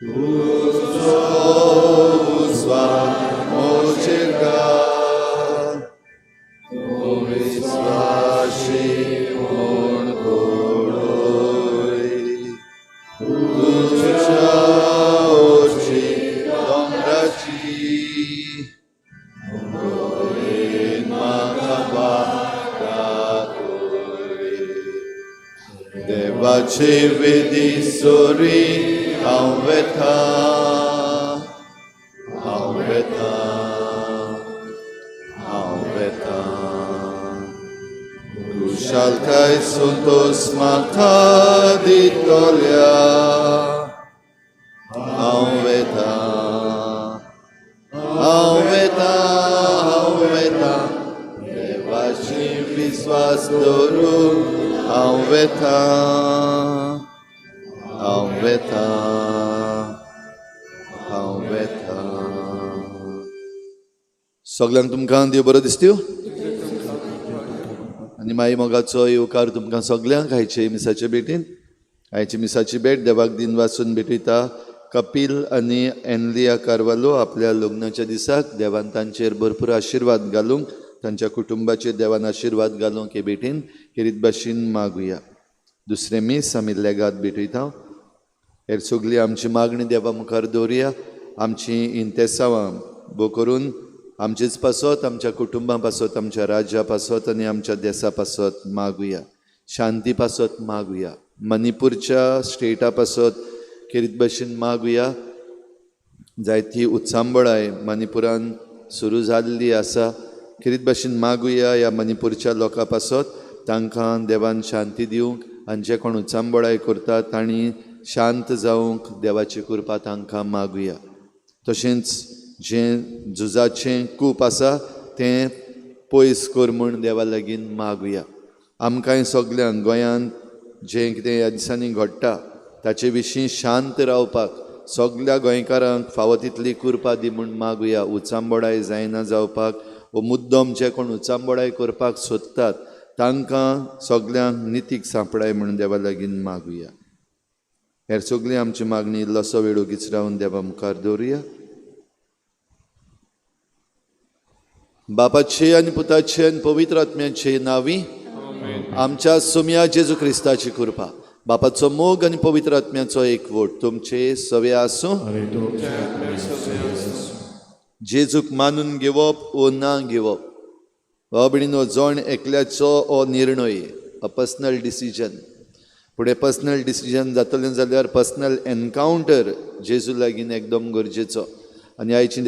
तुजो उजवाड म्हजेर घाल, तूं विस्वाशी म्हूण घडय, तुज्या अवचीत दोंगराची गोरेन म्हाका वाट दाखय. देवाचे वेदी सोरी हांव वेता, हांव वेता, हांव वेता. खुशालकाय संतोस म्हाका दितल्या, हांव वेता, हांव वेता, हांव वेता. देवाची विस्वास दवरून हांव वेता, हांव वेता, हांव वेता. सगल्यांक तुमकां देव बरो दिसत्यो आनी माई मोगाचो येवकार तुमकां सगल्यांक आयचे मिसाचे भेटीन. आयची मिसाची भेट देवाक दिन वाचून भेटयता कपील आनी एनलिया कार्वालो आपल्या लग्नाच्या दिसाक देवान तांचेर भरपूर आशिर्वाद घालूंक, तांच्या कुटुंबाचेर देवान आशिर्वाद घालूंक हे भेटीन खेरीत भाशेन मागुया. दुसरें मीस आमी लेगात भेटयता. हेर सगळी आमची मागणी देवा मुखार दवरुया. आमची इंतेसांवां भो करून आमचेच पासत, आमच्या कुटुंबां पासत, आमच्या राज्या पासत आनी आमच्या देसा पासत मागुया. शांती पासत मागुया. मणिपूरच्या स्टेटा पासत खेरीत भाशेन मागुया. जायती उत्सांबळाय मणिपुरान सुरू जाल्ली आसा. खेरीत भाशेन मागुया ह्या मणिपूरच्या लोकां पासत, तांकां देवान शांती दिवंक आनी जे कोण उचांबळाय करतात तांणी शांत जावंक देवाची कृपा तांकां मागुया. तशेंच जें झुजाचें कूप आसा तें पयस कर म्हूण देवा लागीं मागुया. आमकांय सगल्यांक गोंयांत जें कितें ह्या दिसांनी घडटा ताचे विशीं शांत रावपाक सगल्या गोंयकारांक फावो तितली कृपा दी म्हूण मागुया. उचांबळाय जायना जावपाक वो मुद्दम जे कोण उचांबळाय करपाक सोदतात तांकां सगल्यांक नितीक सांपडाय म्हूण देवा लागीं मागुया. हेर सगळी आमची मागणी इल्लोसो वेळ ओगीच रावन देवा मुखार दवरुया. बापाचे आनी पुताचे आनी पवित्र आत्म्याचे नांवी आमच्या सोम्या जेजू क्रिस्ताची कृपा, बापाचो मोग आनी पवित्र आत्म्याचो एकवट तुमचे सवे आसूं. जेजूक मानून घेवप ओ ना घेवप भाव भयणीनो, जण एकल्याचो हो निर्णय, अ पर्सनल डिसिजन. पूण हें पर्सनल डिसिजन जातलें जाल्यार पर्सनल एनकावंटर जेजू लागीं एकदम गरजेचो. आनी आयचें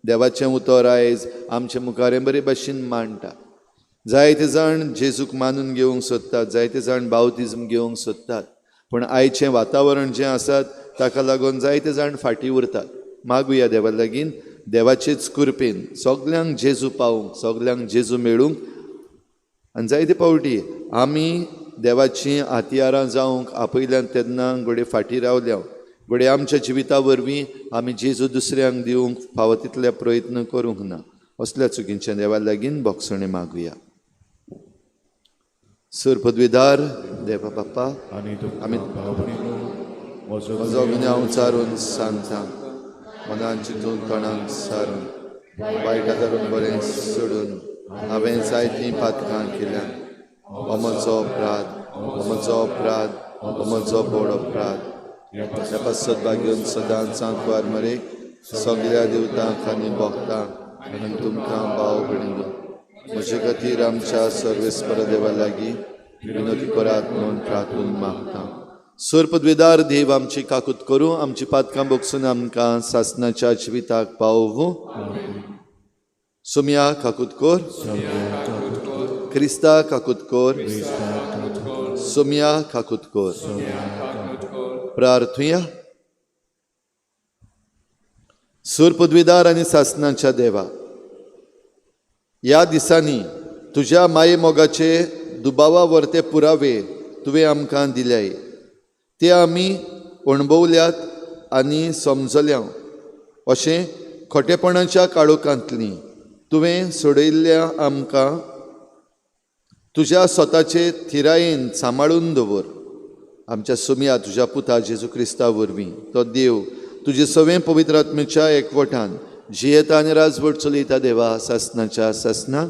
देवाचें उतर आयज आमचे मुखार हें बरे भाशेन मांडटा. जायते जाण जेजूक मानून घेवंक सोदतात, जायते जाण बावतिज्म घेवंक सोदतात, पूण आयचें वातावरण जें आसा ताका लागून जायते जाण फाटीं उरतात. मागुया देवा लागीं देवाचेच कृपेन सगल्यांक जेजू पावूंक, सगल्यांक जेजू मेळूंक. आनी जायते फावटी आमी देवाचीं हत्यारां जावंक आपयल्यान तेन्ना घडये फाटीं रावल्या, घडये आमच्या जिविता वरवीं आमी जेजू दुसऱ्यांक दिवंक फावो तितले प्रयत्न करूंक ना. असल्या चुकींच्या देवा लागीं भोगसणें मागुया. सर पदवीदार देवा बाप्पा, आमी म्हजो गुन्यांव चारून सांगता, मनान चिंतून तोंडान सारून वायट धरून बरें सोडून हांवें जायतीं पातकां केल्यां. हो म्हजो अपराध, हो म्हजो अपराध, हो म्हजो व्हड अपराध. ह्या पासत भाग्योन सदांच आंकवार मरे सगल्या देवतांक आनी भोगतांक आनी तुमकां भाव भयणीनो म्हजे खातीर आमच्या सर्वेस्पर देवा लागीं विनोती करात म्हूण प्रार्थून मागता. सर पदवीदार देव आमची काकूत करूं, आमची पातकां बोगसून आमकां सासनाच्या जिविताक पावोवं. सोम्या काकूत कर, क्रिस्ता काकूत कर, सोम्या काकूत कर. प्रार्थुया. सूर पदवीदार आनी सासनाच्या देवा, ह्या दिसांनी तुज्या माये मोगाचे दुबावा वरते पुरावे तुवें आमकां दिल्याय, ते आमी अणभवल्यात आनी समजल्या. अशें खोटेपणाच्या काळोखांतली तुवें सोडयल्ल्या आमकां तुज्या स्वताचे थिरायेन सांबाळून दवर. आमच्या सोमया तुज्या पुता जेजू क्रिस्ता वरवीं तो देव तुजे सवें पवित्र आत्मेच्या एकवटान जियेता आनी राजवट चलयता देवा सासनाच्या सासना.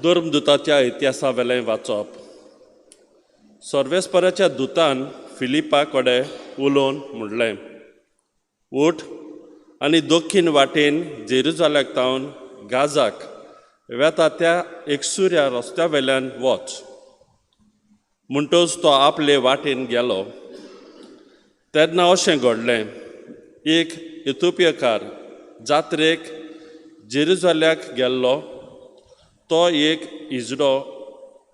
धर्मदुताच्या इतिहासा वेलें वाचप. सर्वेस्पराच्या दुतान फिलिपा कडेन उलोवन म्हणलें, उठ आनी दक्षिण वाटेन जेरुजाल्याक तावन गाजाक वेता त्या एकसुऱ्या रस्त्या वेल्यान वच. म्हणटच तो आपले वाटेन गेलो. तेन्ना अशें घडलें, एक इथोपियकार जात्रेक जेरुजाल्याक गेल्लो. तो एक इजडो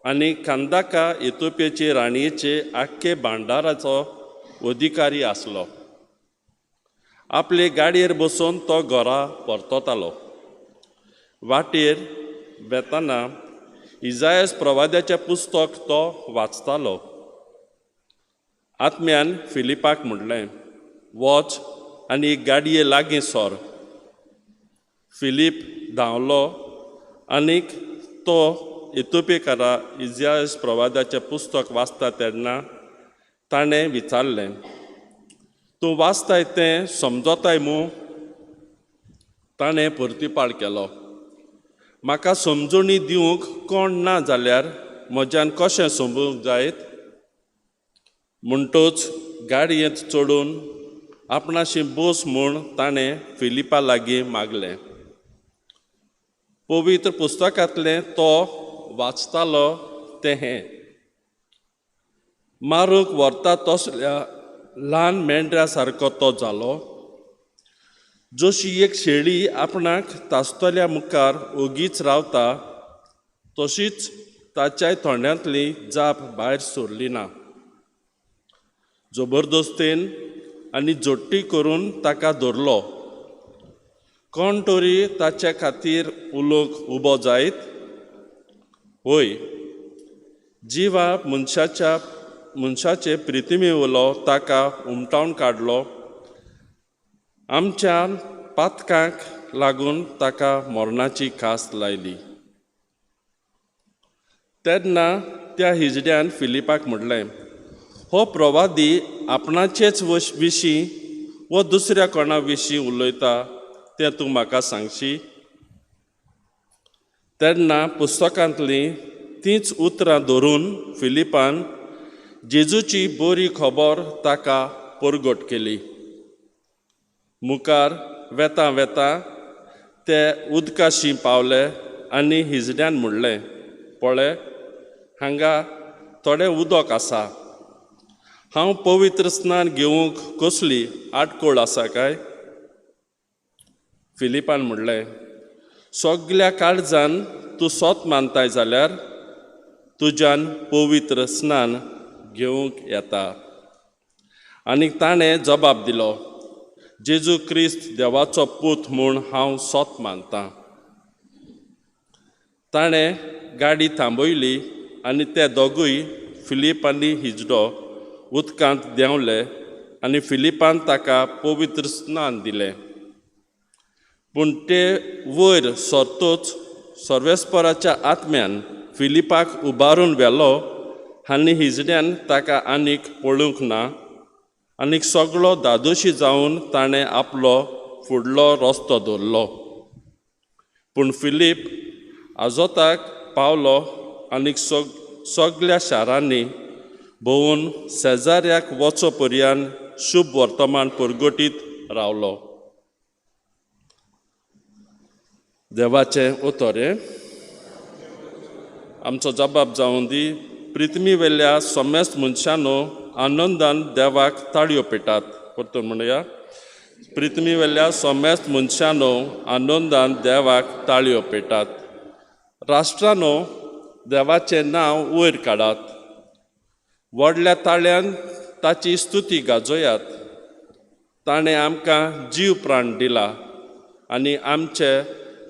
आनी कांदाका इथोपियाचे राणयेचे आख्खे भांडाराचो अधिकारी आसलो. आपले गाडयेर बसून तो घरा परततालो. वाटेर वेतना इजायस प्रवाद्याचें पुस्तक तो वाचतालो. आत्म्यान फिलिपाक म्हणलें, वच आनी गाडये लागीं सर. फिलीप धांवलो आनीक तो इथोपियकारा इजायस प्रवादाचें पुस्तक वाचता तेन्ना ताणें विचारलें, तूं वाचताय तें समजताय मू? ताणें परतिपाळ केलो, म्हाका समजणी दिवंक कोण ना जाल्यार म्हज्यान कशें समजूंक जायत? म्हणटच गाडयेंत चडून आपणाशी बस म्हूण ताणें फिलिपा लागीं मागलें. पवित्र पुस्तकांतलें तो वाचतालो तें हें, मारूंक व्हरता तसल्या ल्हान मेंढऱ्या सारको तो जालो, जशी एक शेळी आपणाक तासतल्या मुखार ओगीच रावता तशीच ताच्याय थोंड्यांतली जाप भायर सरली ना. जबरदस्तेन आनी जोट्टी करून ताका धरलो. कोण तरी ताचे खातीर उलोवंक उबो जायत? होय, जिवा मनशाच्या मनशाचे प्रितिमे उलो ताका उमटावन काडलो. आमच्या पातकांक लागून ताका मरणाची कास लायली. तेन्ना त्या हिजड्यान फिलिपाक म्हणलें, हो प्रवादी आपणाचेच विशीं वो दुसऱ्या कोणा विशीं उलयता तें तूं म्हाका सांगशी? तेन्ना पुस्तकांतलीं तींच उतरां धरून फिलिपान जेजूची बरी खबर ताका परगट केली. मुखार वेता वेता ते उदकाशी पावले आनी हिजड्यान म्हणलें, पळय हांगा थोडें उदक आसा, हांव पवित्र स्नान घेवंक कसली आटकोळ आसा काय? फिलिपान म्हणलें, सगल्या काळजान तूं सोत मानताय जाल्यार तुज्यान पवित्र स्नान घेवंक येता. आनी ताणें जबाब दिलो, जेजू क्रिस्त देवाचो पूत म्हूण हांव सोत मानतां. ताणें गाडी थांबयली आनी ते दोगूय फिलीप आनी हिजडो उदकांत देंवले आनी फिलिपान ताका पवित्र स्नान दिलें. पूण ते वयर सरतोच सर्वेस्पराच्या आत्म्यान फिलिपाक उबारून व्हेलो आनी हिजड्यान ताका आनीक पळोवंक ना. आनीक सगळो दादोशी जावन ताणें आपलो फुडलो रस्तो दवरलो. पूण फिलीप आजोताक पावलो आनीक सगल्या शारांनी भोंवून शेजाऱ्याक वचो पर्यान शुभ वर्तमान परगटीत रावलो. देवाचें उतर हें. आमचो जबाब जावन दी. पृथ्वी वेल्या समेस्त मनशांनो आनंदान देवाक ताळयो पेटात. परतून म्हणया, पृथ्वी वेल्या समेस्त मनशांनो आनंदान देवाक ताळयो पेटात. राष्ट्रांनो देवाचें नांव वयर काडात, व्हडल्या ताळ्यान ताची स्तुती गाजयात. ताणें आमकां जीव प्राण दिला आनी आमचे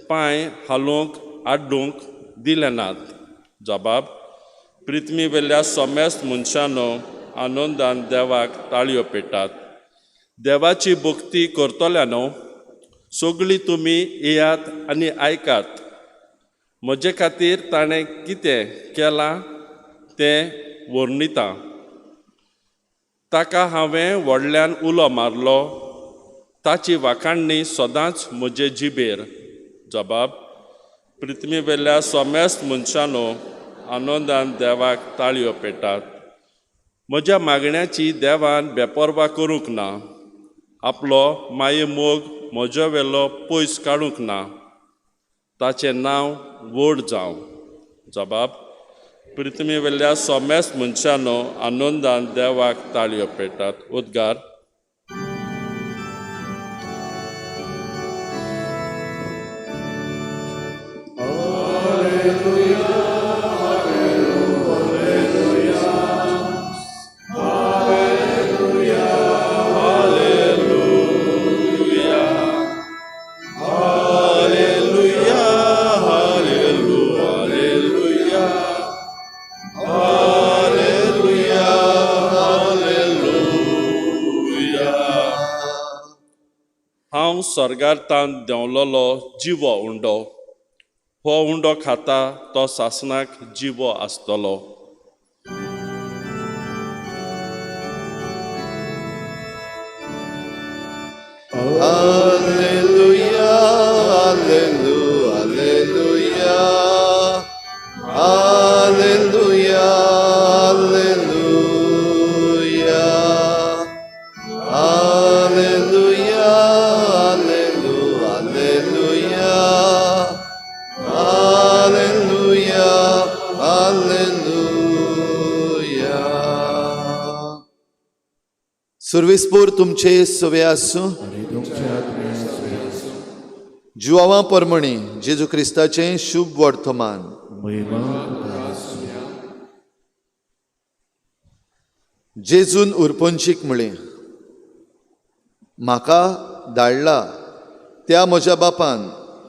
पांय हालोवंक आड्डूंक दिले नात. जबाब, पृथ्वी वेल्या समेस्त मनशांनो आनंदान देवाक ताळयो पेटात. देवाची भक्ती करतल्यानो, सगळीं तुमी येयात आनी आयकात. म्हजे खातीर ताणें कितें केलां तें वर्णिता. ताका हांवें व्हडल्यान उलो मारलो, ताची वाखाणणी सदांच म्हजे जिबेर. जबाब. पृथ्वीवेल्या समेस्त मनशांनो, आनंदान देवाक ताळयो पेटात. म्हज्या मागण्याची देवान बेपर्वा करूंक ना, आपलो माये मोग म्हजे वेलो पयस काडूंक ना. ताचें नांव व्हड जावं. जबाब. पृथ्वीवेल्या समेस्त मनशांनो, आनंदान देवाक ताळयो पेटात. उद्गार. हांव स्वर्गार तान देंवलोलो जिवो उंडो. हो उंडो खाता तो सासणाक जिवो आसतलो. Alleluia, alleluia, alleluia, alleluia, alleluia, alleluia, alleluia, alleluia. सुर्विसपूर तुमचे सवे आसूं. जुवावा परमणी जेजू क्रिस्ताचें शुभ वर्तमान. जेजून उरपंचीक म्हळें, म्हाका धाडला त्या म्हज्या बापान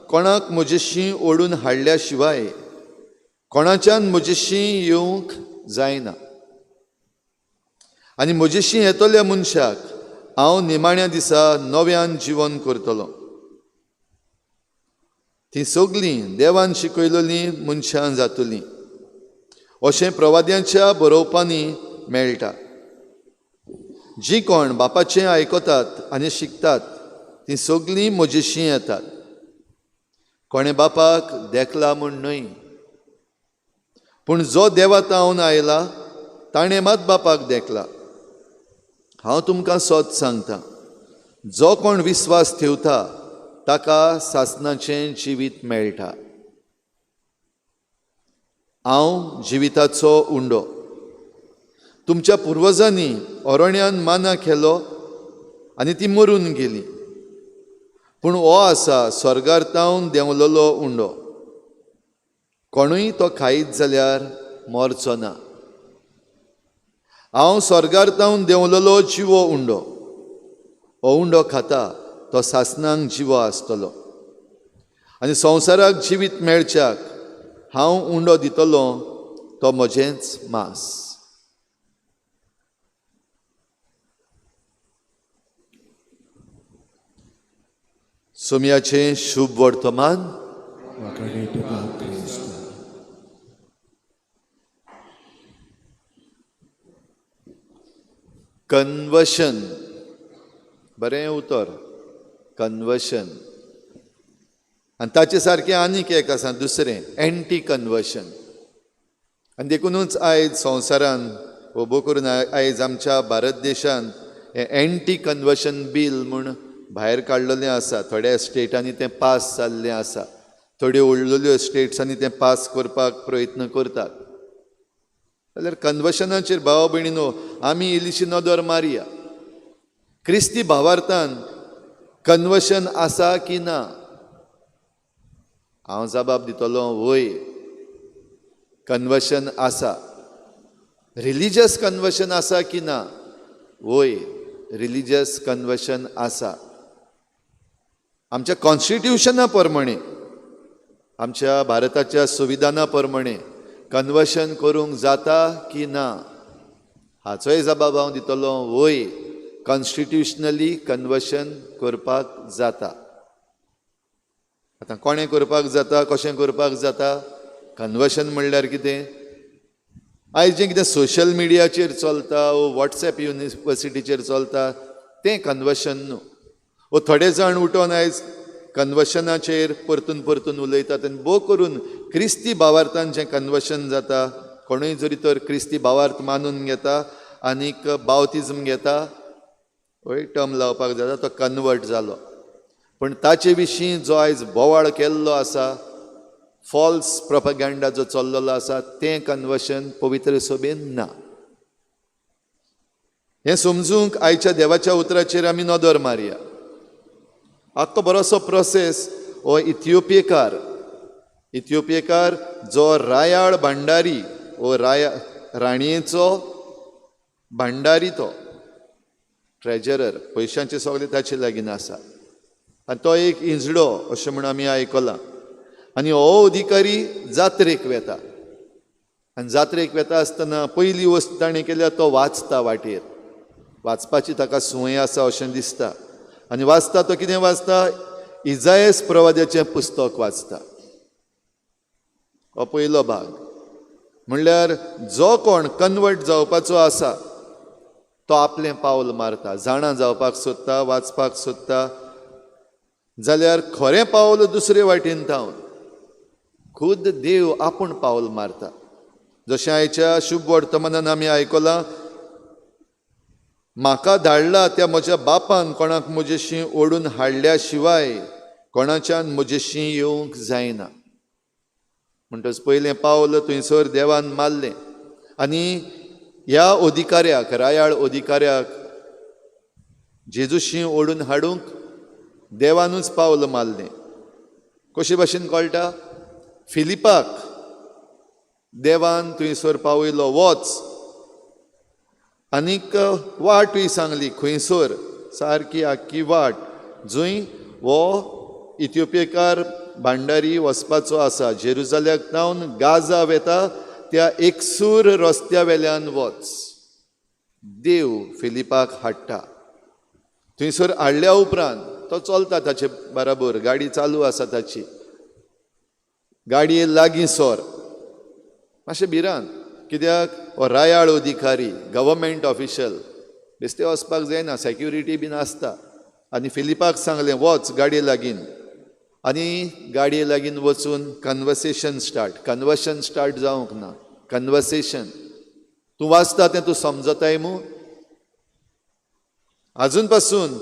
कोणाक म्हजेशी ओडून हाडल्या शिवाय कोणाच्यान म्हजेशी येवंक जायना, आनी म्हजेशी येतल्या मनशाक हांव निमाण्या दिसा नव्यान जिवन करतलो. तीं सगलीं देवान शिकयलेलीं मनशां जातलीं अशें प्रवाद्यांच्या बरोवपांनी मेळटा. जीं कोण बापाचें आयकतात आनी शिकतात तीं सगलीं म्हजेशी येतात. कोणें बापाक देखला म्हूण न्हय, पूण जो देवा तावन आयला ताणें मात बापाक देखला. हांव तुमकां सत सांगता, जो कोण विस्वास ठेवता ताका सासणाचें जिवीत मेळटा. हांव जिविताचो उंडो. तुमच्या पुर्वजांनी अरण्यान माना केलो आनी ती मरून गेली, पूण हो आसा स्वर्गार तावन देंवलेलो उंडो. कोणूय तो खायत जाल्यार मरचो ना. हांव स्वर्गार तावन देंवलेलो जिवो उंडो. हो उंडो खाता तो सासणांक जिवो आसतलो, आनी संवसाराक जिवीत मेळच्याक हांव उंडो दितलो तो म्हजेंच मांस. सोम्याचें शुभ वर्तमान. कन्वर्शन, बरें उतर कन्वर्शन. आनी ताचे सारकें आनीक एक आसा दुसरें, एंटी कन्वर्शन. आनी देखुनूच आयज संवसारान उबो करून आयज आमच्या भारत देशान हें एंटी कन्वर्शन बील म्हूण भायर काडलेलें आसा. थोड्या स्टेटांनी तें पास जाल्लें आसा, थोड्यो उरलेल्यो स्टेट्सांनी तें पास करपाक प्रयत्न करतात. जाल्यार कन्वर्शनाचेर भाव भयणीनो आमी इल्लीशी नदर मारया. क्रिस्ती भावार्थान कन्वर्शन आसा की ना? हांव जबाब दितलो वय, कन्वर्शन आसा. रिलिजियस कन्वर्शन आसा की ना? वय, रिलिजियस कन्वर्शन आसा. आमच्या कॉन्स्टिट्युशना प्रमाणे, आमच्या भारताच्या संविधाना प्रमाणे कन्वर्शन करूंक जाता की ना? हाचोय जबाब हांव दितलो वय, कॉन्स्टिट्युशनली कन्वर्शन करपाक जाता. आतां कोणें करपाक जाता, कशें करपाक जाता? कन्वर्शन म्हणल्यार कितें? आयज जें कितें सोशल मिडियाचेर चलता वो वॉट्सएप युनिवर्सिटीचेर चलता तें कन्वर्शन न्हू. वो थोडे जाण उठोन आयज कन्वर्शनाचेर परतून परतून उलयतात आनी भोव करून क्रिस्ती भावार्थान जें कन्वर्शन जाता, कोणूय जरी तर क्रिस्ती भावार्थ मानून घेता आनीक बावतिज्म घेता, वय टर्म लावपाक जाता, तो कन्वर्ट जालो. पूण ताचे विशीं जो आयज बोवाळ केल्लो आसा, फॉल्स प्रोपगेंडा जो चल्लेलो आसा, तें कन्वर्शन पवित्र सभेन ना. हें समजूंक आयच्या देवाच्या उतराचेर आमी नदर मारया. आख्खो बरोसो प्रोसेस हो इथियोपियकार, इथियोपियकार जो रायाळ भांडारी, हो राया राणयेचो भांडारी, तो ट्रेजरर, पयशांचे सगळे ताचे लागीं आसा आनी तो एक इंजडो अशें म्हूण आमी आयकलां. आनी हो अधिकारी जात्रेक वेता आनी जात्रेक वेता आसतना पयली वस्त ताणें केल्या, तो वाचता वाटेर, वाचपाची ताका संवय आसा अशें दिसता. आनी वाचता तो कितें वाचता? इजायस प्रवाद्याचें पुस्तक वाचता. हो पयलो भाग म्हणल्यार जो कोण कन्वर्ट जावपाचो आसा तो आपलें पावल मारता, जाणा जावपाक सोदता, वाचपाक सोदता, जाल्यार खरें पावल दुसरे वाटेन धांवन खुद देव आपूण पावल मारता. जशें आयच्या शुभ वर्तमानान आमी आयकलां, म्हाका धाडला त्या म्हज्या बापान कोणाक म्हजेशी ओडून हाडल्या शिवाय कोणाच्यान म्हजेशी येवंक जायना. म्हणटच पयलें पावल थंयसर देवान मारलें आनी ह्या अधिकाऱ्याक, रायाळ अधिकाऱ्याक जेजूशी ओडून हाडूंक देवानूच पावल मारलें. कशे भाशेन कळटा? फिलिपाक देवान थंयसर पावयलो, वच, आनीक वाटूय सांगली खंयसर, सारकी आख्खी वाट जंय हो इथियोपियकार भांडारी वचपाचो आसा, जेरुजाल्याक जावन गाजा वेता त्या एकसूर रस्त्या वेल्यान वच. देव फिलिपाक हाडटा. थंयसर हाडल्या उपरांत तो चलता ताचे बराबर, गाडी चालू आसा ताची, गाडये लागीं सर, मातशें भिरांत, कित्याक हो रायाळ अधिकारी, गव्हर्मेंट ऑफिशल, बेश्टें वचपाक जायना, सेक्युरिटी बीन आसता. आनी फिलिपाक सांगलें वच गाडये लागीं, आनी गाडये लागीं वचून कन्वर्सेशन स्टार्ट. कन्वर्शन स्टार्ट जावंक ना, कन्वर्सेशन. तूं वाचता तें तूं समजताय मू? आजून पासून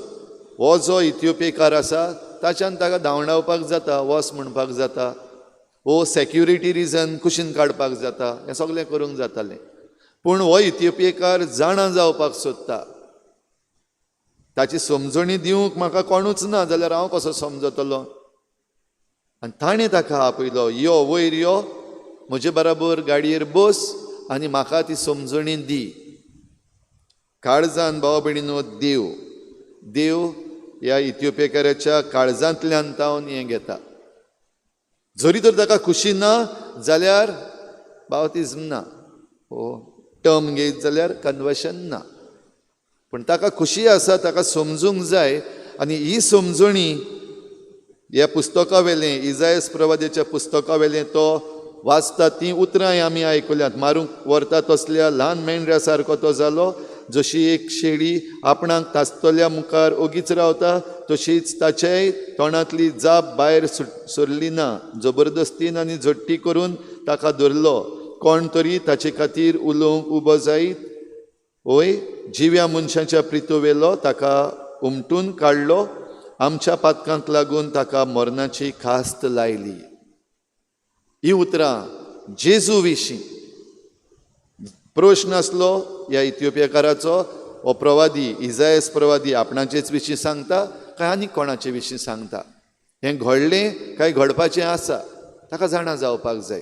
हो जो इथियोपियकार आसा ताच्यान ताका धांवडावपाक जाता, वच म्हणपाक जाता, वो सेक्युरिटी रिजन कुशीन काडपाक जाता, हें सगळें करूंक जातालें. पूण हो इथियोपियकार जाणा जावपाक सोदता, ताची समजणी दिवंक म्हाका कोणूच ना जाल्यार हांव कसो समजतलो? आनी ताणें ताका आपयलो, यो वयर यो, म्हजे बराबर गाडयेर बस आनी म्हाका ती समजणी दी. काळजान भाव भयणीनो, देव देव ह्या इथियोपियकाराच्या काळजांतल्यान तावन हें घेता. जरी तर ताका खुशी ना जाल्यार बावतिज्म ना, हो टर्म घेयत जाल्यार कन्वर्शन ना, पूण ताका खुशी आसा, ताका समजूंक जाय. आनी ही समजणी ह्या पुस्तका वेलें, इजायस प्रवाद्याच्या पुस्तका वेलें तो वाचता तीं उतरांय आमी आयकल्यांत. मारूंक व्हरता तसल्या ल्हान मेंढऱ्या सारको तो जालो, जशी एक शेळी आपणाक तासतल्या मुखार ओगीच रावता तशीच ताचेय तोंडांतली जाप भायर सरली ना. जबरदस्तीन आनी झट्टी करून ताका धरलो. कोण तरी ताचे खातीर उलोवंक उबो जायत वय, जिव्या मनशाच्या प्रितो वेलो ताका उमटून काडलो, आमच्या पातकांक लागून ताका मरणाची खास्त लायली. ही उतरां जेजू विशीं. प्रश्न आसलो ह्या इथियोपियाकाराचो, हो प्रवादी इजायस प्रवादी आपणाचेच विशीं सांगता काय आनी कोणाचे विशीं सांगता? हें घडलें काय घडपाचें आसा ताका जाणा जावपाक जाय.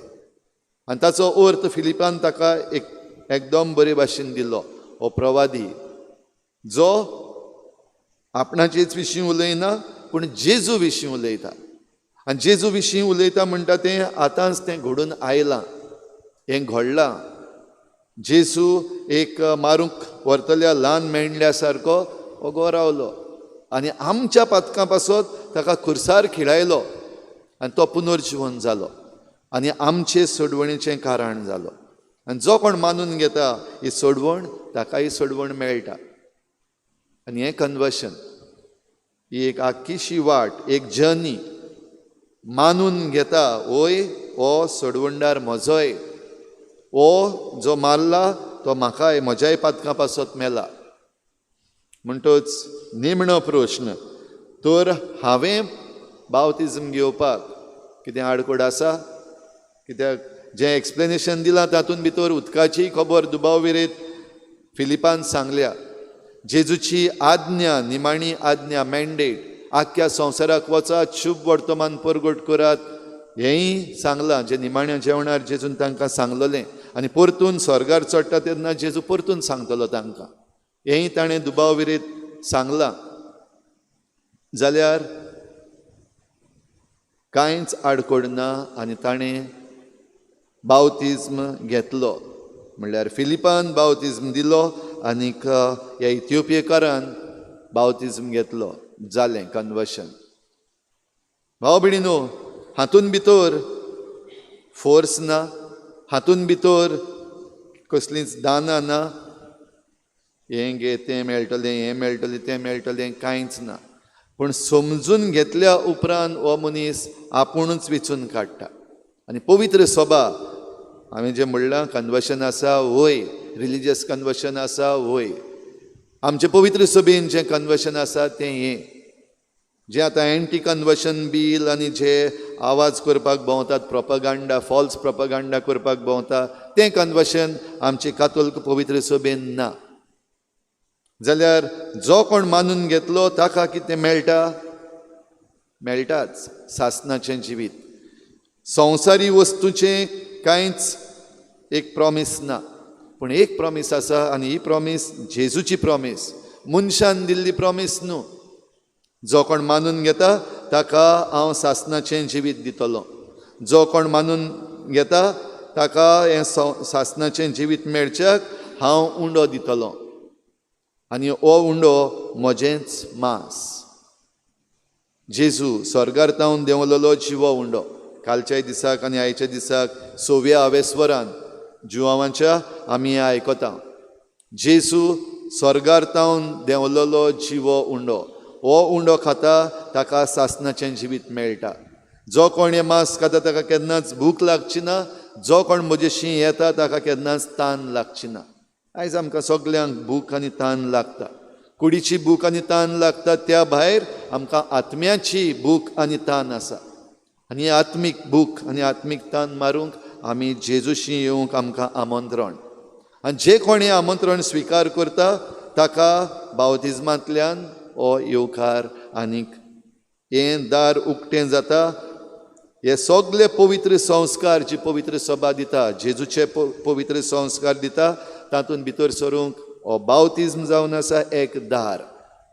आनी ताचो अर्थ फिलिपान ताका एक एकदम बरे भाशेन दिलो. हो प्रवादी जो आपणाचेच विशीं उलयना पूण जेजू विशीं उलयता. आनी जेजू विशीं उलयता म्हणटा तें आतांच तें घडून आयलां, हें घडलां. जेजू एक मारूंक व्हरतल्या ल्हान मेंढल्या सारको ओगो रावलो आनी आमच्या पातकां पासत ताका खुर्सार खिळायलो आनी तो पुनर्जिवन जालो आनी आमचे सोडवणीचें कारण जालो. आनी जो कोण मानून घेता ही सोडवण ताकाय सोडवण मेळटा. आनी हें कन्वर्शन ही एक आख्खीशी वाट, एक जर्नी. मानून घेता ओय हो सोडवणदार म्हजोय, हो जो मारला तो म्हाकाय म्हज्याय पातकां पासत मेला. म्हणटच निमणो प्रश्न, तर हांवें बावतिज्म घेवपाक कितें आडकोड आसा? कित्याक जें एक्सप्लेनेशन दिलां तातूंत भितर उदकाची खबर दुबाव विरेत फिलिपान सांगल्या. जेजूची आज्ञा, निमाणी आज्ञा, मॅन्डेट, आख्ख्या संवसाराक वचात, शुभ वर्तमान परगट करात हेंय सांगलां. जें निमाण्या जेवणार जेजून तांकां सांगलेलें आनी परतून स्वर्गार चडटा तेन्ना जेजू परतून सांगतलो तांकां, हेंय ताणें दुबाव विरेत सांगलां. जाल्यार कांयच आडकोड ना आनी ताणें बावतिज्म घेतलो. म्हणल्यार फिलिपान बावतिज्म दिलो आनीक ह्या इथिओपियकारान बावतिज्म घेतलो. जालें कन्वर्शन. भाव भयणीनो, हातूंत भितर फोर्स ना, हातूंत भितर कसलींच दानां ना, हें घे तें मेळटलें, हें मेळटलें तें मेळटलें, कांयच ना. पूण समजून घेतल्या उपरांत हो मनीस आपुणूच विचून काडटा. आनी पवित्र सभा, हांवें जें म्हणलां कन्वर्शन आसा वय, रिलिजियस कन्वर्शन आसा वय, आमचे पवित्र सभेन जें कन्वर्शन आसा तें हें जें आतां एंटी कन्वर्शन बील आनी जे आवाज करपाक भोंवतात, प्रोपगांडा, फॉल्स प्रोपगांडा करपाक भोंवता, तें कन्वर्शन आमचे कातोल्क पवित्र सभेन ना. जाल्यार जो कोण मानून घेतलो ताका कितें मेळटा? मेळटाच सासनाचें जिवीत. संवसारी वस्तूचें कांयच एक प्रॉमीस ना, पूण एक प्रॉमीस आसा आनी ही प्रॉमीस जेजूची प्रॉमीस, मनशान दिल्ली प्रॉमीस न्हू. जो कोण मानून घेता ताका हांव सासनाचें जिवीत दितलो. जो कोण मानून घेता ताका हें सासनाचें जिवीत मेळच्याक हांव उंडो दितलो आनी हो उंडो म्हजेंच मांस. जेजू स्वर्गार तावन देंवलेलो जिवो उंडो. कालच्या दिसाक आनी आयच्या दिसाक सोव्या आवेस्वरान जुवांच्या आमी आयकता, जेजू स्वर्गार तावन देंवलेलो जिवो उंडो. हो उंडो खाता ताका सासनाचें जिवीत मेळटा. जो कोण हें मांस खाता ताका केन्नाच भूक लागची ना, जो कोण म्हजेशी येता ताका केन्नाच तान लागची ना. आयज आमकां सगल्यांक भूक आनी तान लागता, कुडीची भूक आनी तान लागता, त्या भायर आमकां आत्म्याची भूक आनी तान आसा. आनी आत्मीक भूक आनी आत्मीक तान मारूंक आमी जेजूशी येवंक आमकां आमंत्रण. आनी जे कोण हें आमंत्रण स्विकार करता ताका बावतिज्मांतल्यान हो येवकार आनीक हें दार उक्तें जाता. हे सगळे पवित्र संस्कार जी पवित्र सभा दिता, जेजूचे पवित्र संस्कार दिता, तातूंत भितर सरूंक हो बावतिज्म जावन आसा एक दार.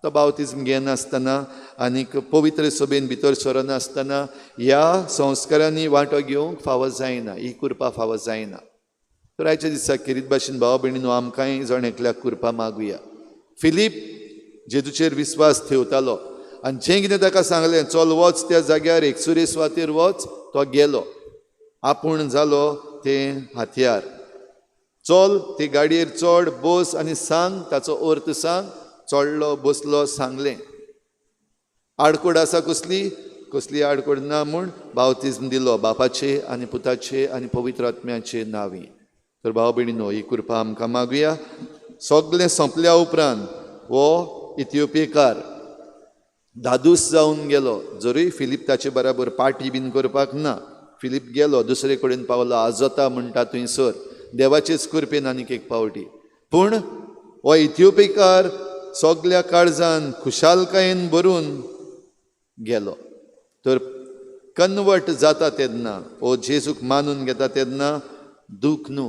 तो बावतिज्म घेनासतना आनीक पवित्र सभेन भितर सरनासतना ह्या संस्कारांनी वांटो घेवंक फावो जायना, ही कृपा फावो जायना. तर आयच्या दिसा खेरीत भाशेन भाव भयणीनो आमकांय जण एकल्याक कृपा मागुया. फिलीप जेजूचेर विस्वास ठेवतालो आनी जें कितें ताका सांगलें, चल वच त्या जाग्यार एकसुरे सुवातेर वच, तो गेलो. आपूण जालो तें हत्यार. चल ते गाडयेर चड, बस आनी सांग, ताचो अर्थ सांग. चडलो, बसलो, सांगलें. आडकोड आसा कसली? कसली आडकोड ना म्हूण बावतिज्म दिलो बापाचे आनी पुताचे आनी पवित्र आत्म्याचे नांवी. तर भाव भयणीनो, ही कृपा आमकां मागुया. सगळें सोंपल्या उपरांत हो इथिओपियकार धादूस जावन गेलो. जरूय फिलीप ताचे बराबर पार्टी बीन करपाक ना, फिलीप गेलो दुसरे कडेन पावलो, आजोता म्हणटा थंयसर देवाचेच कृपेन आनीक एक पावटी. पूण हो इथिओपियकार सगल्या काळजान खुशालकायेन भरून गेलो. तर कन्वर्ट जाता तेन्ना, हो जेजूक मानून घेता तेन्ना दूख न्हू,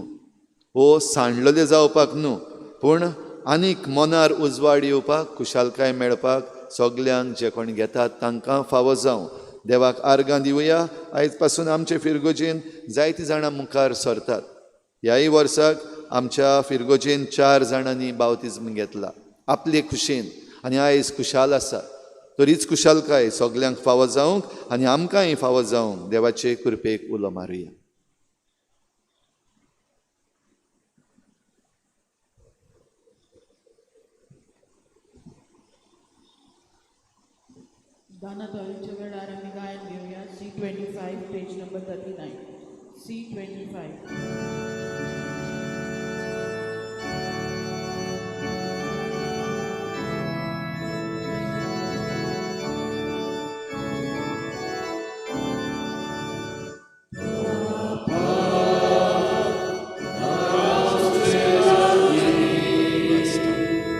हो सांडलेले जावपाक न्हू, पूण आनीक मनार उजवाड येवपाक, खुशालकाय मेळपाक सगल्यांक जे कोण घेतात तांकां फावो जावं. देवाक आर्गां दिवया. आयज पासून आमचे फिरगोजेन जायतीं जाणां मुखार सरतात. ह्याय वर्साक आमच्या फिरगोजेन 4 जाणांनी बावतिज्म घेतला आपले खुशेन, आनी आयज खुशाल आसात. तरीच खुशालकाय सगल्यांक फावो जावंक आनी आमकांय फावो जावंक देवाचे कृपेक उलो मारुया. दानातोरीच्या वेळार आमी गायन घेवया. C25 page number 39. C25.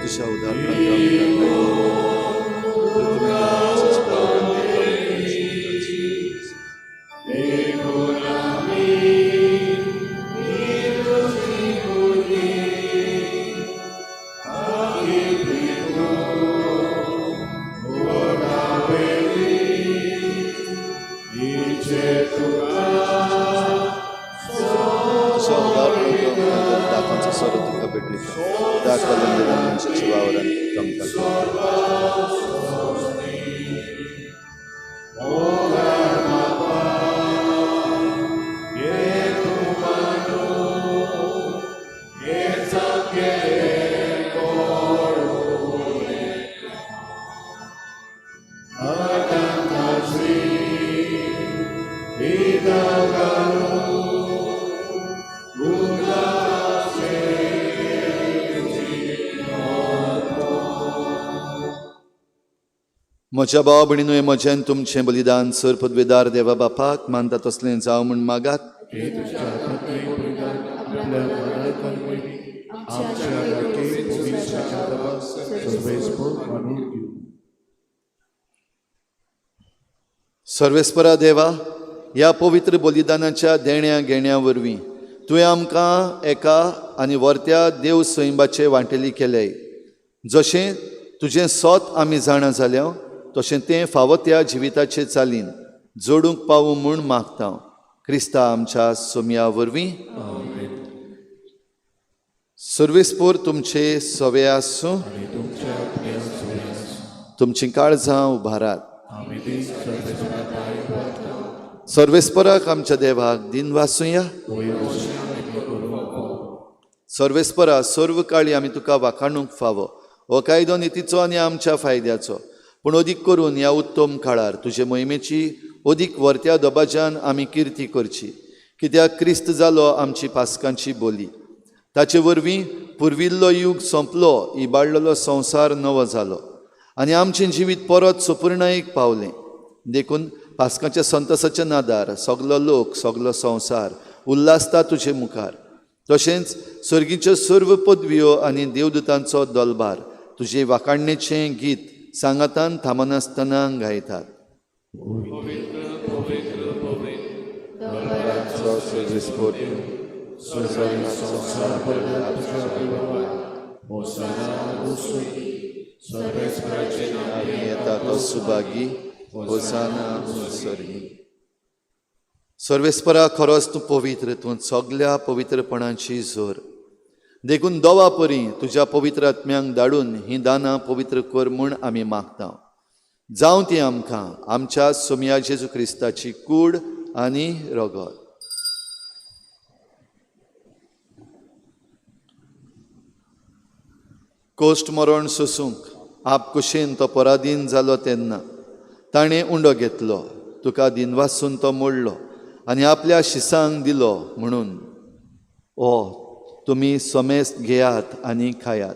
तुझ्या उदाहरणांत तुझ्या उदाहरणांत दाखांचो सोरो तुका भेटयता. दाख मनशाच्या वावरांत तुमकां. म्हज्या भाव भयणीनू, हें म्हजें तुमचें बलिदान सर पदवेदार देवा बापाक मानता तसलें जावं म्हूण मागात. सर्वेस्परा देवा, ह्या पवित्र बलिदानाच्या देण्या घेण्या वरवीं तुवें आमकां एका आनी वर्त्या देव सैंबाचे वांटेली केले. जशें तुजें सोत आमी जाणा जाल्या तशें तें फावो त्या जिविताचे चालीन जोडूंक पावूं म्हूण मागता. क्रिस्ता आमच्या सोमया वरवीं. सर्वेस्पोर तुमचे सवे आसूं. तुमचीं काळजां उबारात. सर्वेस्पराक आमच्या देवाक दिन वासुया. सर्वेस्परा, सर्व काळी आमी तुका वाखाणूंक फावो. हो कायदो नितीचो आनी आमच्या फायद्याचो, पूण अदीक करून ह्या उत्तम काळार तुजे मोहिमेची अदीक वर्त्या दबाज्यान आमी किर्ती करची. कित्याक क्रिस्त जालो आमची पासकांची बोली. ताचे वरवीं पुर्विल्लो युग सोंपलो, इबाडलेलो संवसार नवो जालो आनी आमचें जिवीत परत सुपूर्णायेक पावलें. देखून पासकाच्या संतोसाच्या नादार सगलो लोक, सगलो संवसार उल्हासता तुजे मुखार. तशेंच सर्गीच्यो सर्व पदव्यो आनी देवदूतांचो दलबार तुजे वाखाणणेचें गीत सांगातान थांबनासतना गायतात. येता तो सुभागी, होसाना स्वर्गी. सर्वेस्परा, खरोच तूं पवित्र, तूं सगल्या पवित्रपणाची जोर. देखून दोवा परी तुज्या पवित्र आत्म्यांक धाडून हीं दानां पवित्र कर म्हूण आमी मागता. जावं ती आमकां आमच्या सोमया जेजू क्रिस्ताची कूड आनी रगत. कोश्ट मरण सोसूंक आप कुशेन तो पराधीन जालो तेन्ना ताणें उंडो घेतलो, तुका दिनवासून तो मोडलो आनी आपल्या शिसांक दिलो म्हणून, ओ तुमी समेस्त घेयात आनी खायात,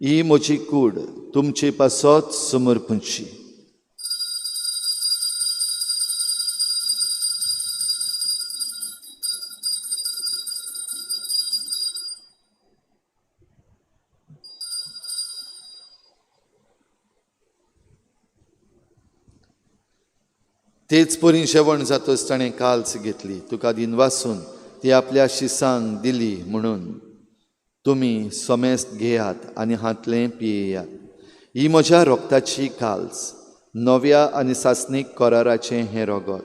ही म्हजी कूड तुमचे पासत समर्पणची. तेच परी जेवण जातच ताणें काल्स घेतली, तुका दिनवासून ती आपल्या शिसांक दिली म्हणून, तुमी समेस्त घेयात आनी हांतलें पियेयात, ही म्हज्या रोगताची काल्स, नव्या आनी सासणीक कराराचें हें रगत,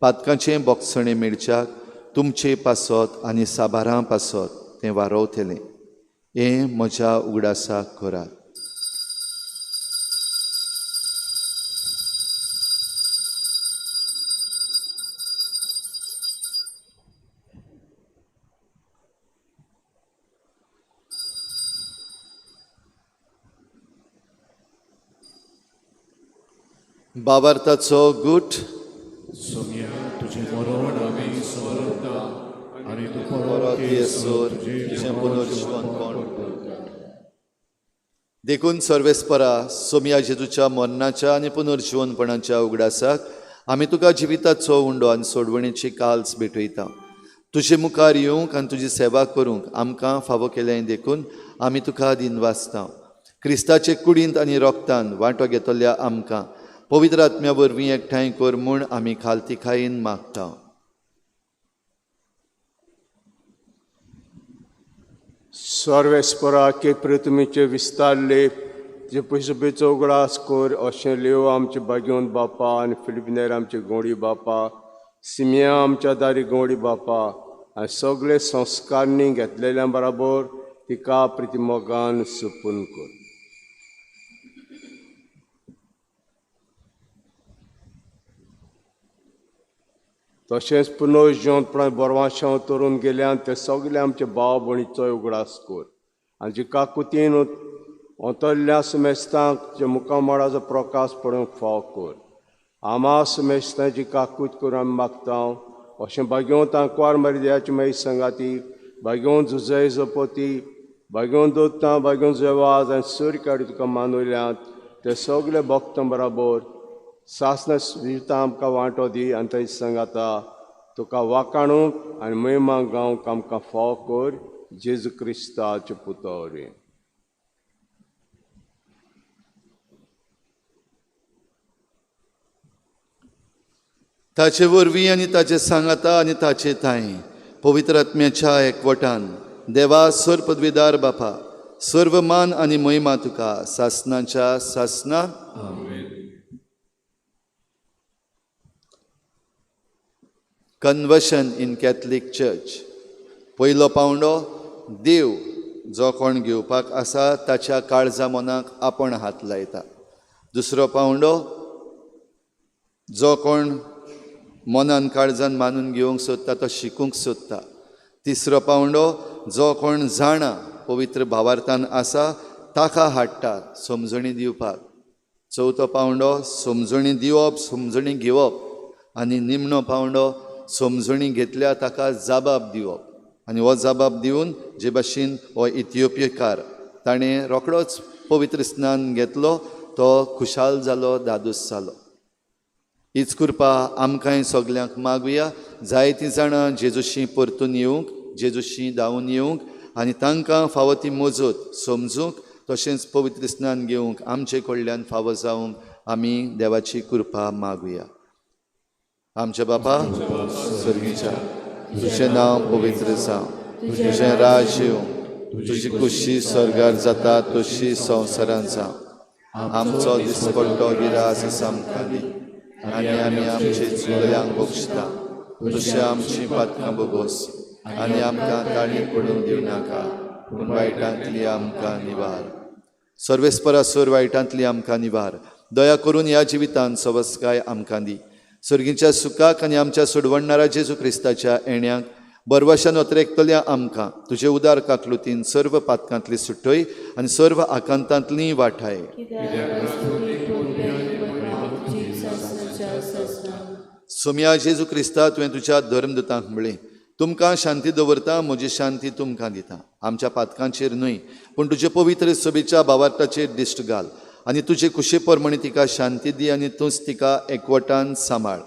पातकांचें बोगसणें मेळच्याक तुमचे पासत आनी साबारां पासत तें वारवतलें. हें म्हज्या उगडासाक करात. बाबार्थाचो गूट. सोम्या तुजें मरण आमी स्मरता आनी तूं परत परत येसर तुजें पुनर्जिवनपण. देखून सर्वेस्परा सोमया जेजूच्या मरणाच्या आनी पुनर्जिवनपणाच्या उगडासाक आमी तुका जिविताचो उंडो आनी सोडवणेची काल्स भेटयता. तुजे मुखार येवंक आनी तुजी सेवा करूंक आमकां फावो केलें देखून आमी तुका दिनवासता. क्रिस्ताचे कुडींत आनी रोगतान वांटो घेतल्या आमकां पवित्र आत्म्या वरवीं एकठांय कर म्हूण आमी खालतिकायेन मागता. सर्वेस्परा के पृथ्वीचे विस्तारले जे पयसुबेचो उगडास कर अशें लेव आमचे बागेवन बापा आनी फिलिपिनेर आमचे गोडी बापा, सिमिया आमच्या दारी गोडी बापा आनी सगळे संस्कारणी घेतलेल्या बराबर तिका प्रितिमोगान सुपून कर. तशेंच पुनर्जिवनपणान बरवाशांव तरून गेल्यान ते सगळे आमचे भाव भयणीचोय उगडास कर आनी जी काकुतीन अंतरल्या सुमेस्तांक जे मुखामळाचो प्रकाश पडूंक फाव कर. आमा सुमेस्तांची काकूत करून आमी मागता अशें भाग्योवंत आंकवार मर्याची मागीर संगाती, भाग्योवंत जुजय जपोती, भाग्योवंत दोत्तां, भाग्योवंत जेवाज आनी सूर काडी तुका मानवल्यात ते सगळे भक्तां बराबर सासना जिविता आमकां वांटो दी आनी थंय सांगाता तुका वाकाणूंक आनी महिमा गावंक आमकां फाव कर जेजू क्रिस्ताचे पुता वरवीं. ताचे वरवीं आनी ताचे सांगाता आनी ताचे तांय पवित्र आत्म्याच्या एकवटान देवा सर पदवीदार बापा सर्व मान आनी महिमा तुका सासनाच्या सासना. Conversion in Catholic church. पयलो पावंडो, देव जो कोण घेवपाक आसा ताच्या काळजा मनाक आपण हात लायता. दुसरो पावंडो, जो कोण मनान काळजान मानून घेवंक सोदता तो शिकूंक सोदता. तिसरो पावंडो, जो कोण जाणा पवित्र भावार्थान आसा ताका हाडटा समजणी दिवपाक. चवथो पावंडो, समजणी दिवप, समजणी घेवप. आनी निमणो पावंडो, समजणी घेतल्या ताका जाबाब दिवप. आनी हो जाबाब दिवन जे भाशेन हो इथियोपियकार ताणें रोखडोच पवित्र स्नान घेतलो, तो खुशाल जालो, दादूस जालो. हीच कृपा आमकांय सगल्यांक मागुया. जायतीं जाणां जेजूशी परतून येवंक, जेजूशी धांवून येवंक आनी तांकां फावो ती मजत समजूंक तशेंच पवित्र स्नान घेवंक आमचे कडल्यान फावो जावंक आमी देवाची कृपा मागुया. आमच्या बापा सर्गीच्या, तुजें नांव पवित्र जावं, तुजें राज येवं, तुजी खुशी स्वर्गार जाता तशी संवसारांत जावं. आमचो दिसपट्टो गिरास आमकां दी आनी आमी आमचे चुकल्यांक बक्षता तशें आमची पातकां बोगोस आनी आमकां ताणी पडूंक दिवनाका, पूण वायटांतली आमकां निवार. सर्वेस्परा सर वायटांतली आमकां निवार. दया करून ह्या जिवितांत सवस्काय आमकां दी. सर्गीच्या सुखाक आनी आमच्या सोडवणणारा जेजू क्रिस्ताच्या येण्याक बरवाशान अत्रेकतल्या आमकां तुजे उदार काकलुतीन सर्व पातकांतली सुटय आनी सर्व आकांतांतली वाठाय. सोमया जेजू क्रिस्ता, तुवें तुज्या धर्मदूतांक म्हळें, तुमकां शांती दवरता, म्हजी शांती तुमकां दिता. आमच्या पातकांचेर न्हय पूण तुजे पवित्र सभेच्या भावार्थाचेर दिश्ट घाल आनी तुजे कुशे प्रमाणे तिका शांती दी आनी तूंच तिका एकवटान सांबाळ.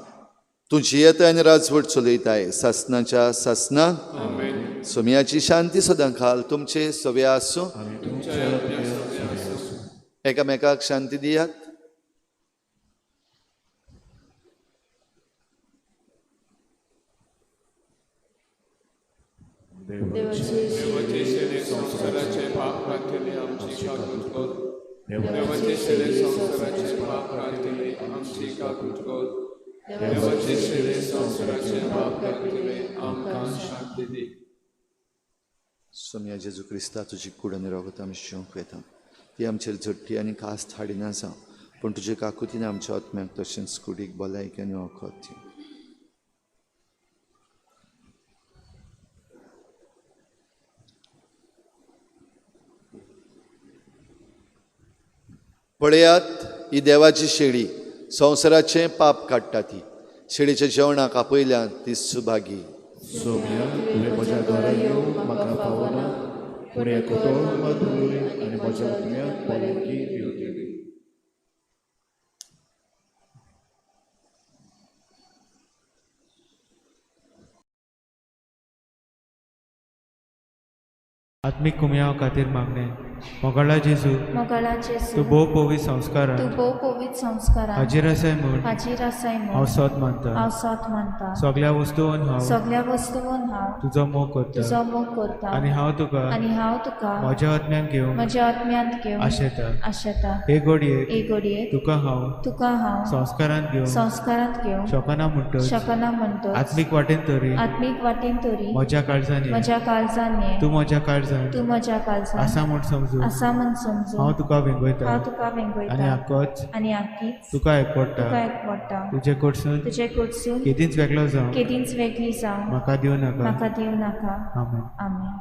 तूं जियेताय आनी राजवट चलयताय सासनाच्या सासना. सोमयाची शांती सदां खाल तुमचे सवे आसूं. एकामेकाक शांती दियात. देवाचे शेरे संवसाराचे पाप काडटले आमची काकूट कर. देवाचे शेरे संवसाराचे पाप काडटले आमची काकूट कर. देवाचे शेरे संवसाराचे पाप काडटले आमकां शांती दी. सोमया जेजू क्रिस्ता, तुजी कूड आनी रोगत आमी शिवंक वेता, ती आमचेर झडटी आनी कास्त हाडिना जावं, पूण तुजे काकुतीन आमच्या आत्म्याक तशेंच कुडीक भलायकी आनी वखद दी. पळयात, ही देवाची शेळी, संवसाराचें पाप काडटा ती. शिडीच्या जेवणाक आपयल्यान ती सुभागी. सोम्या, तुवें म्हज्या घरा येवंक म्हाका फावना, पूण एक उतर मात उलय आनी म्हज्या आत्म्याक भलायकी मेळटली. आत्मीक कुमयाव खातीर मागणें. मोगाळा जेजू, मोगाळा जेजू, तूं भोव पवित्र संस्कारान तूं भोव पवित्र संस्कारान हाजीर आसाय म्हूण हाजीर आसाय म्हूण हांव सोद मानता. हांव सोद मानता. सगल्या वस्तून हांव सगल्या वस्तून हांव तुजो मोग करता तुजो मोग करता आनी हांव तुका आनी हांव तुका म्हज्या आत्म्यान घेवंक म्हज्या आत्म्यांत घेवंक आशेता. आशेता. हे घडयेक हे घडयेक तुका हांव तुका हांव संस्कारांत घेवंक संस्कारांत घेवंक शकना म्हणटच शकना म्हणटच आत्मीक वाटेन तरी आत्मीक वाटेन तरी म्हज्या काळजान ये. म्हज्या काळजान ये. तूं म्हज्या काळजान तूं म्हज्या काळजान आसा म्हूण समजून आसा म्हूण समजून हांव तुका वेंगयता हांव तुका वेंगयता आनी आकोच आनी आकीच तुका एकवडटा. तुका एकवडटा. तुजे कडसून तुजे कडसून केदींच वेगळो जावं केदींच वेगळी जावं म्हाका दिवं नाका. म्हाका दिवं नाका. आमेन. आमेन.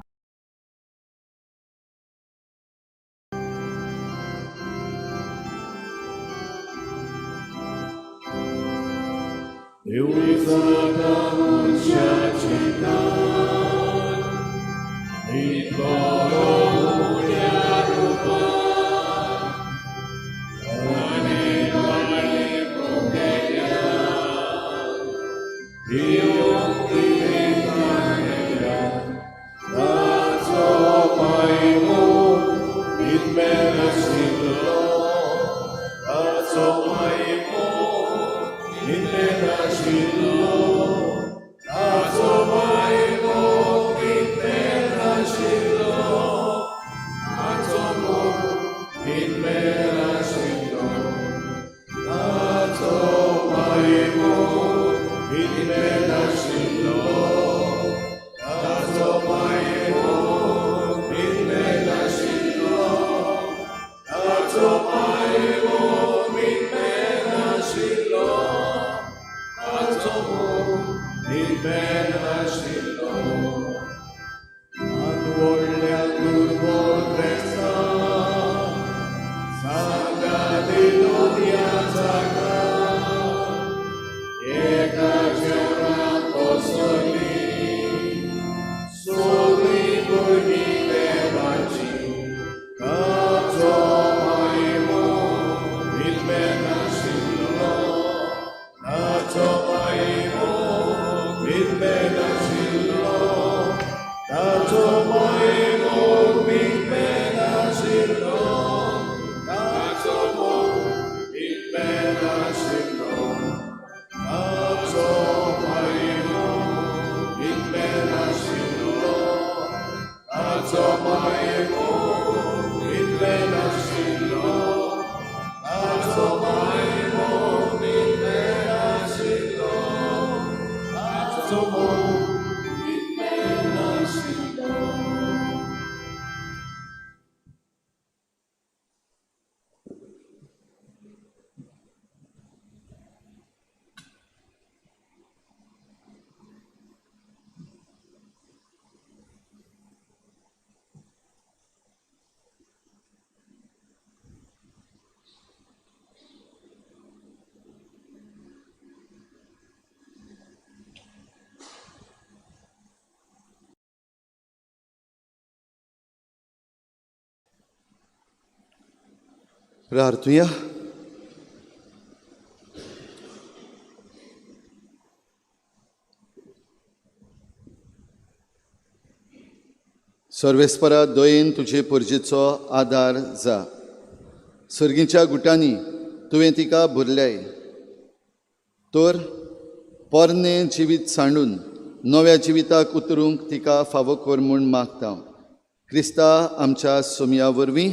प्रार्थुया. सर्वेस्परा दयेन तुजे पुर्जेचो आदार जा. सर्गीच्या गुटांनी तुवें तिका भरल्याय तर पोरणें जिवीत सांडून नव्या जिविताक उतरूंक तिका फावो कर म्हूण मागता. क्रिस्ता आमच्या सोमया वरवीं.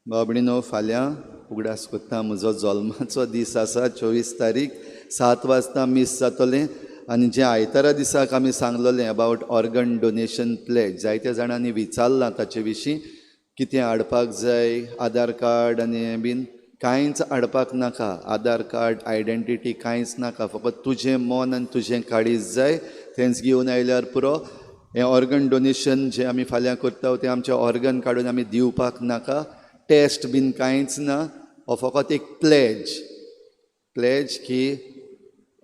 बाबणीनो, फाल्यां उगडास कोत्ता म्हजो जल्माचो दीस आसा, 24 तारीख 7 वाजता मीस जातलें. आनी जें आयतारा दिसाक आमी सांगलोलें अबावट ऑर्गन डोनेशन प्लेज, जायत्या जाणांनी विचारलां ताचे विशीं, कितें हाडपाक जाय, आधार कार्ड आनी हें बीन. कांयच हाडपाक नाका, आधार कार्ड आयडेंटिटी कांयच नाका, फकत तुजें मन आनी तुजें काळीज जाय, तेंच घेवन आयल्यार पुरो. हें ऑर्गन डोनेशन जें आमी फाल्यां करता तें आमचें ऑर्गन काडून आमी दिवपाक नाका, टेस्ट बीन कांयच ना. हो फकत एक प्लेज, प्लेज की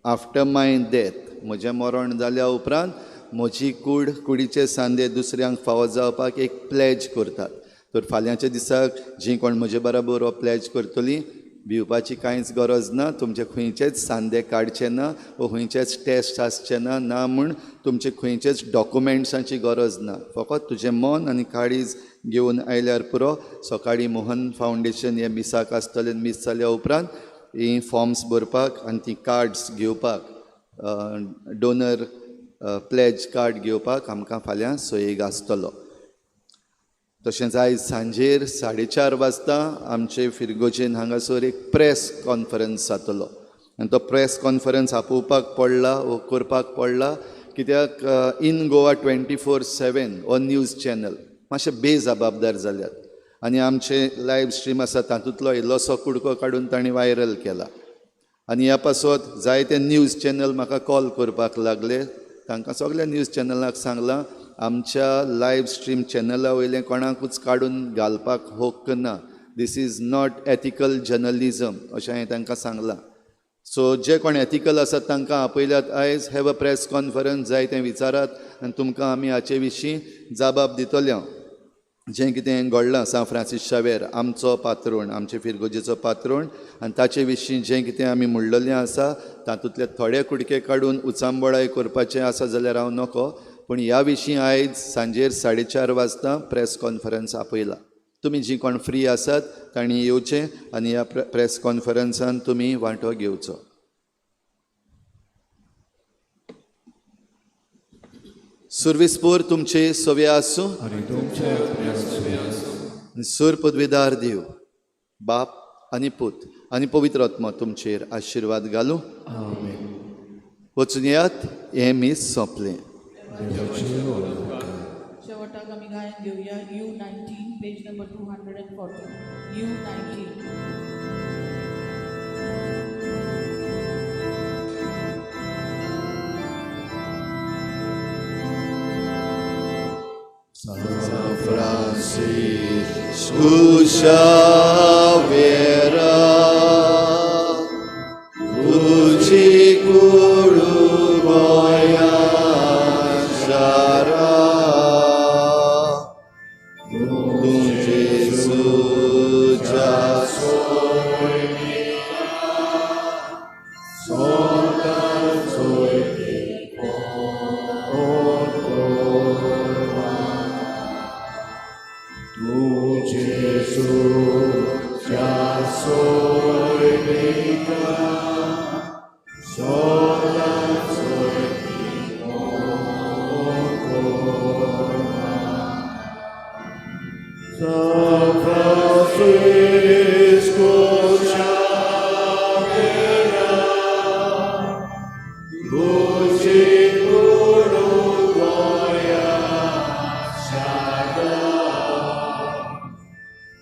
आफ्टर my death, म्हजें मरण जाल्या उपरांत म्हजी कूड, कुडीचे सांदे दुसऱ्यांक फावो जावपाक एक प्लेज करतात. तर फाल्यांच्या दिसाक जीं कोण म्हजे बराबर हो प्लेज करतलीं, भिवपाची कांयच गरज ना. तुमचे खंयचेच सांदे काडचे ना वो खंयचेच टेस्ट आसचे ना, ना म्हूण तुमचे खंयचेच डॉक्युमेंट्सांची गरज ना. फकत तुजें मन आनी काळीज घेवन आयल्यार पुरो. सकाळीं मोहन फावंडेशन हें मिसाक आसतलें. मीस जाल्या उपरांत हीं फॉर्म्स भरपाक आनी तीं कार्ड्स घेवपाक, डोनर प्लेज कार्ड घेवपाक आमकां फाल्यां सोयीक आसतलो. तशेंच आयज सांजेर 4:30 वाजता आमचे फिरगोजेन हांगासर एक प्रेस कॉन्फरन्स जातलो आनी तो प्रेस कॉन्फरन्स आपोवपाक पडला वो करपाक पडला कित्याक इन गोवा 24/7 हो न्यूज चॅनल मातशे बेजबाबदार जाल्यात आनी आमचे लायव्ह स्ट्रीम आसा तातूंतलो इल्लोसो कुडको काडून तांणी व्हायरल केला आनी ह्या पासत जायते न्यूज चॅनल म्हाका कॉल करपाक लागले. तांकां सगल्या न्यूज चॅनलाक सांगलां आमच्या लायव्ह स्ट्रीम चॅनला वयलें कोणाकूच काडून घालपाक हक्क ना. This is not ethical journalism अशें हांवें तांकां सांगलां. सो जे कोण एथिकल आसात तांकां आपयल्यात आयज, have a press conference, जाय तें विचारात आनी तुमकां आमी हाचे विशीं जाबाब दितले. हांव जें कितें घडलां सांत फ्रांसीस शावेर आमचो पात्रोण, आमचे फिरगोजेचो पात्रोण आनी ताचे विशीं जें कितें आमी म्हणलेलें आसा तातूंतले थोडे कुडके काडून उचांबळाय करपाचें आसा जाल्यार हांव नको, पूण ह्या विशीं आयज सांजेर 4:30 वाजता प्रेस कॉन्फरन्स आपयला. तुमी जीं कोण फ्री आसात तांणी येवचें आनी ह्या प्रेस कॉन्फरन्सान तुमी वांटो घेवचो. सुर्विसपूर तुमचे सवे आसूं. सूर पदवीदार देव बाप आनी पूत आनी पवित्र आत्मा तुमचेर आशिर्वाद घालूं. वचून यात, हें मीस सोंपलें. शेवटाक आमी गायन घेवया U19 page number 240. U19. San Francisco Xavier, तुझी कूड गोंया शारा, तुझे सुजा San Francisco Xavier, तुझी कूड गोंया शारा,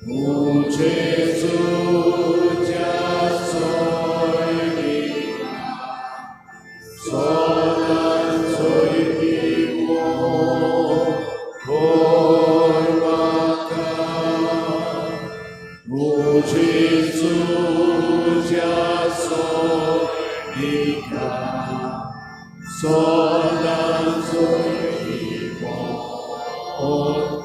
तुझे सुजा सोयरीक सदां सोयरीको कोर म्हाका, तुझे सुजा सोयरीक सदां सोयरीको कोर.